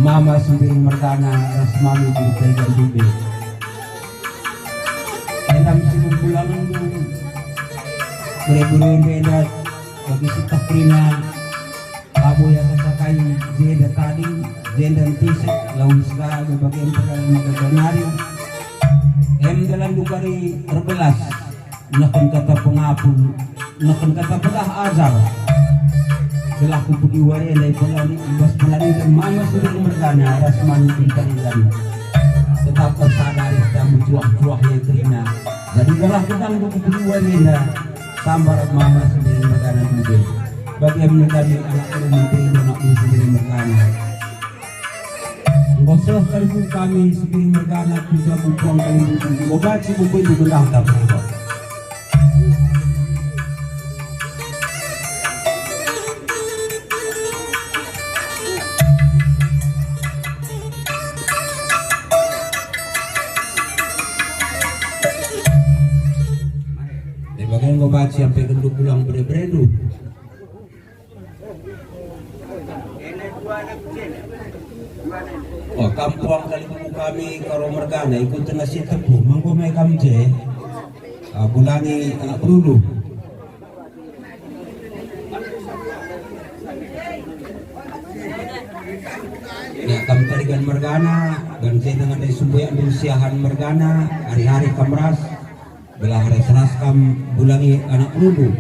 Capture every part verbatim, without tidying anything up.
Mama Sembiring mergana ras Mami Bintang Gandube. Endam si mempulangenndu bere-bere enda bagi si tah kerina, labo ia kasakai jenda tading, jenda ntisik, lawes ka bage perdalan maka nari. Em dalanndu kari erbelas. Neken kata pengapul, neken kata pedah ajar. Gelah kupudi wari ndai pelani, ibas pelani dan Mama Sembiring mergana ras Mami Bintang Gandube. Tetap ersadari kita mecuah-cuah ia kerina. Jadi gelah gedang kupudi wari enda, sambar Mama Sembiring mergana dube. Bagi menegani anak guru menteri, anak guru Sembiring mergana. Enggo seh kalimbubu kami Sembiring mergana ku jabu puang kalimbubu. Enggo banci bubuindu gendang tak berubah. Dibagi enggo banci ampe gendu pulang bere-berendu. Oh, kam puang kalimbubu kami Karo mergana, ikutna si tepu, manggo mai kam je. Ah, bulangi anak perulu. Ya, kam tarigan mergana, dan saya dengan dari sumbuyak dulu siahan mergana, hari-hari kam ras, gelah ras-ras kam bulangi anak perulu.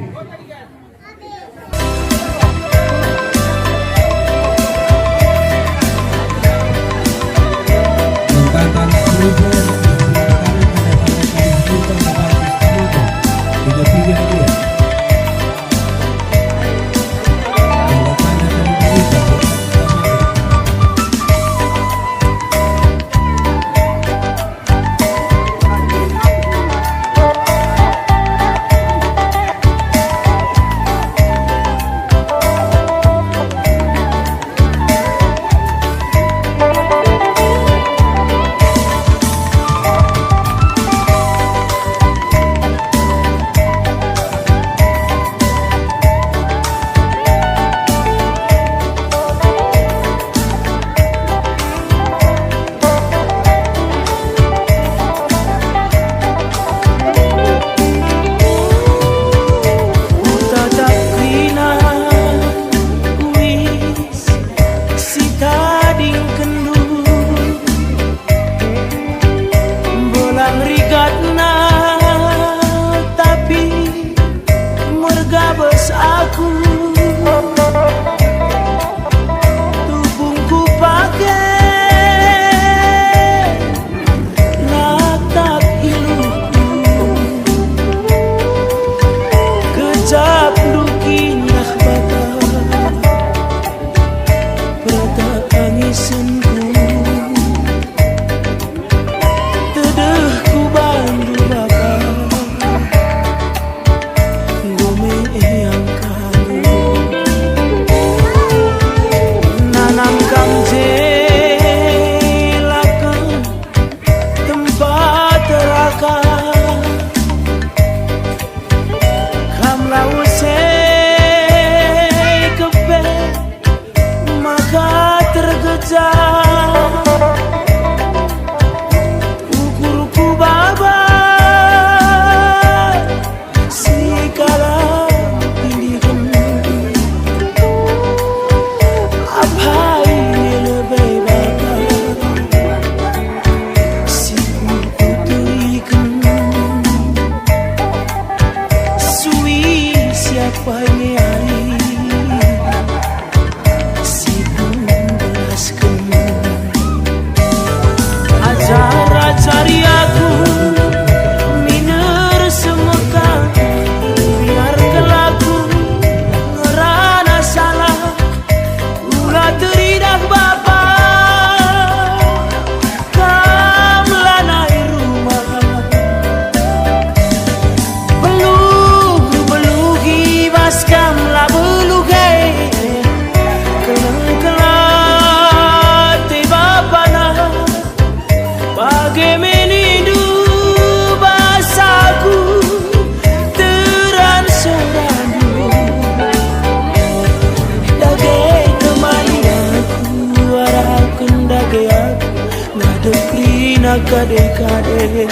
Kade-kade.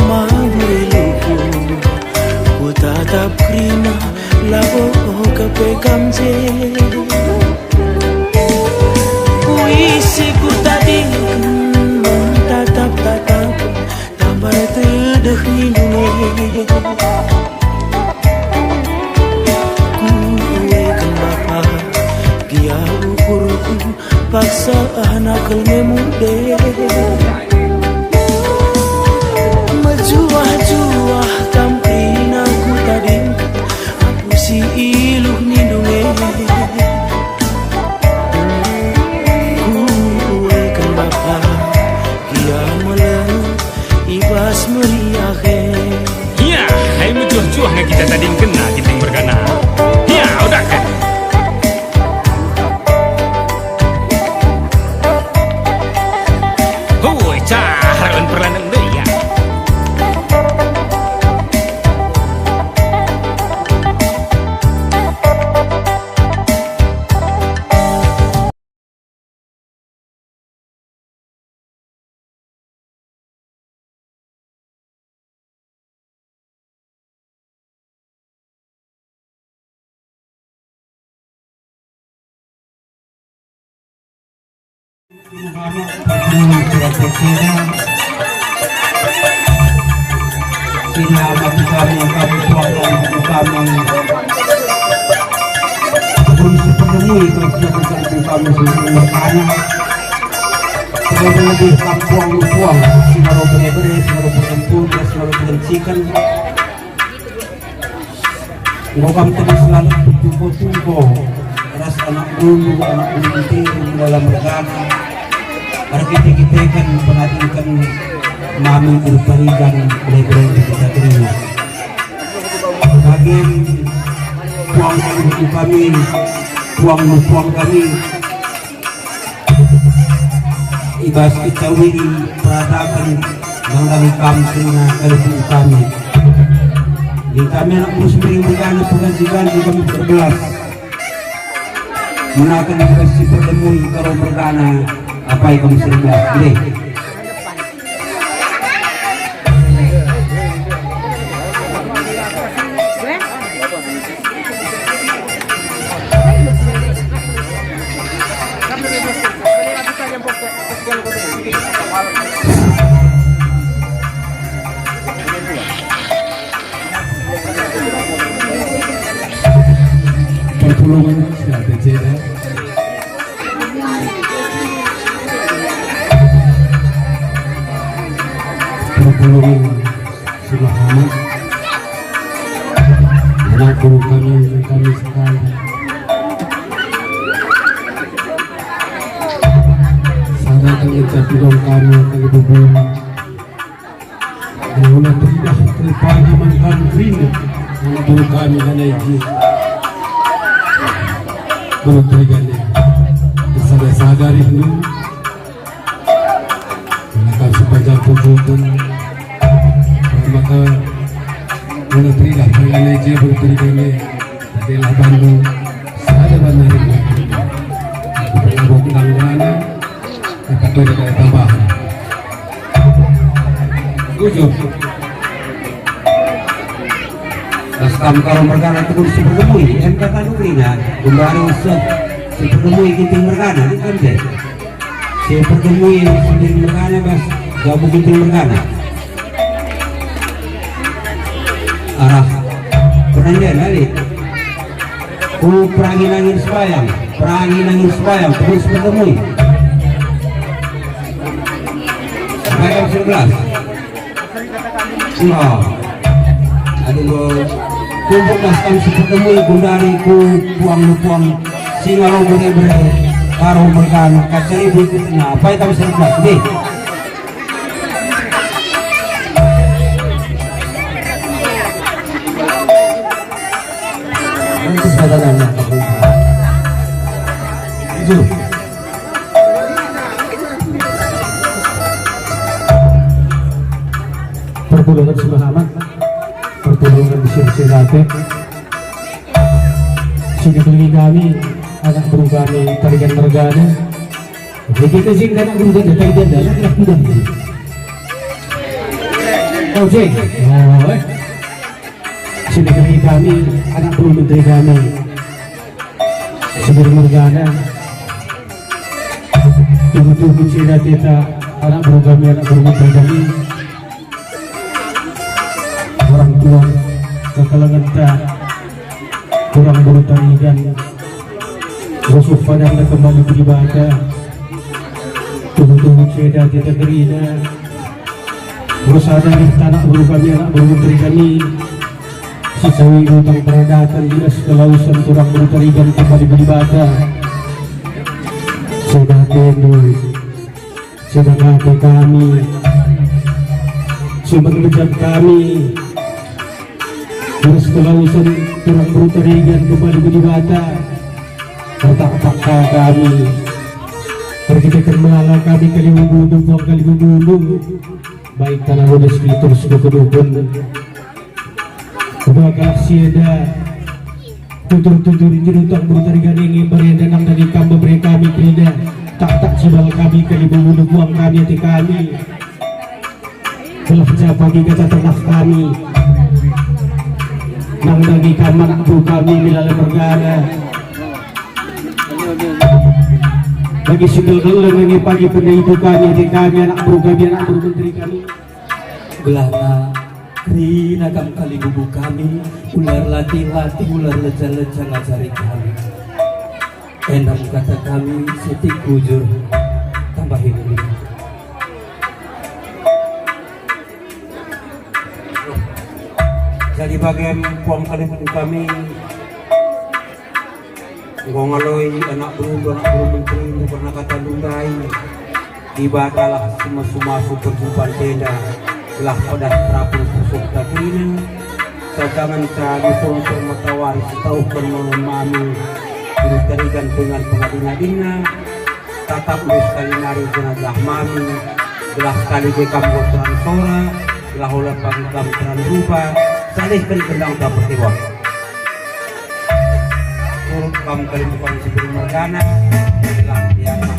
Manguli luku, kutatap kerina, labo kepe kam je. Puisi kutadingken, tatap-tatap, tambah tedeh nindu e. Kueken bapa, gia ukurku, paksa anak kelmemu de. Mejuah-juah kam kerina kutadingken, aku si iluh nindu e. Kueken bapa, gia meleng i bas meriah e. Ia, hai mejuah-juah nge kita tadingkenna Ginting mergana. Ia, odaken. Hoi, cah, raun perlanen deh, ia. Sina mati kami, kami tuang, kami buku kami. Pun sepenuhi kami, kami seluruh kami. Terlebih-lebih kampung tuang, sina lo bere-bere, sina lo perempuan, sina lo perencikan. Enggo kam tedis lalap tungko-tungko ras anak dulu, anak dulu teru dalam mergana. Erkite-kiteken penadingken mami berparigan leben kita terima. Bagian puang kami, puang puang kami. I bas kita wiri peradaban manggang kam kerina kayu kami. Di kami anak bos bering mergana pengajian di kami terbelas. Menakan bas si perlemui karo mergana apai kami serbelas. Deh. Perpulungen, silakan cedek. Perpulungen si mehamat, anak guru kami, kami sekali. Sada kami tapi dong kami, kami bubur. Mula teridah terpagi mangkan rindu, anak guru kami hana iji. Guru terigane. Sada-sada rindu. Maka sepanjang pujungkan, maka mula teridah hana iji guru terigane. Adalah bandu sada banari. Aku pernah bawa kendang mana, dapat dua kali tambahan. Bujur. Ras kam karo mergana tegun si pergemui, em kata nurina, kumbari usah si pergemui Ginting mergana, bukan deh. Si pergemui Ginting mergana bas, gabu Ginting mergana. Arah. Pernah dia lali. Ku perangi nangin sembayang, perangi nangin sembayang, terus bertemui. Sembayang sebelas. Nah, aduh, kumpul kami si bertemui gundari ku puang puang singa lo bere-bere, karo mergan, kaca ibu ikutnya, apa itu sebelas, deh. Nanti saudara anak. Jujur. Pertulungan semangat, pertulungan di sini. Sini keliling kami, anak beru kami, tarigan mergana. Oke, kita sing anak guru dan datang dan datang lah tidak. Kau cek. Oh, eh. Sini kami, kami, anak guru menteri kami. Sini mergana. Tunggu-tunggu cina kita, anak guru kami, anak guru menteri kami. Orang tua, kekelengenta, orang guru tarigan, rusuh padangna kembali ku Dibata. Tuhu-tuhu ceda kita kerina, rusada reh tanak beru kami, anak beru menteri kami, sisawi utang peradaten dinas kelausan turang beru tarigan kembali ku Dibata. Ceda tendu. Sibagate kami, sumber bejat kami, terus kelausan turang beru tarigan kembali ku Dibata. Ertak paksa kami, erkiteken melala kami kali bubundu, buang kali bubundu, baik tanah ludes terus dukun-dukun. Uga kalak si enda, tutur-tutur jerutang beru tarigan nge, bere enda nandangi kam bebere kami kerina, tak-tak cibal kami kali bubundu, buang kami ate kami. Gelah ja pagi kata ternaf kami, nandangi kam anak beru kami melala mergana. Bagi si gelgel nge pagi penda ibu kami ate kami, anak beru kami, anak beru menteri kami. Gelahna kerina kam kali bubu kami, ular latih-latih, ular leja-leja ngajari kami. Enda me kata kami, Siti Kujur, tambahi dulu. Jadi bagen puang kali bubu kami, enggo ngaloi anak beru, anak beru menteri, ndu pernah kata ndai. Dibatalah si masu-masu perjumpanta enda, gelah pedas terapung pusuhta kerina. Sajangenca nusur-nusur matawari sitauhken mami, beru tarigan dengan pengadi-ngadina, tatap ndu sekali nari jenazah mami, gelah sekali je kam boteran sora, gelah ola pagi kam teran rupa, salihken gendangta pertiwak. Turut kam kalimbukang si beri mergana, bilang biasa.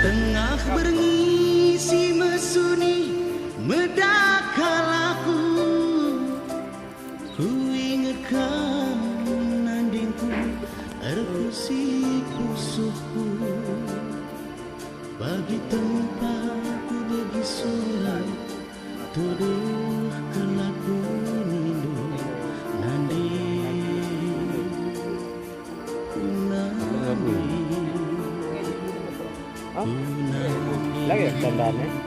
Tengah berngi si mesuni, medak kal aku. Kuinget kam nandingku, erkusi pusuhku. Bagi tempatku, bagi sora, tuduhkenlah ku nindu nanding. Tandane.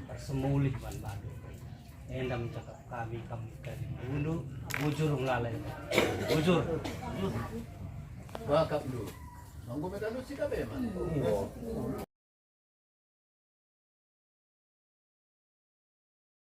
ersemulih man bandu. Enda me cakap kami, kami tadi dulu bujur ngelalai. Bujur. Bakap dulu. Manggo me kami sikap e man.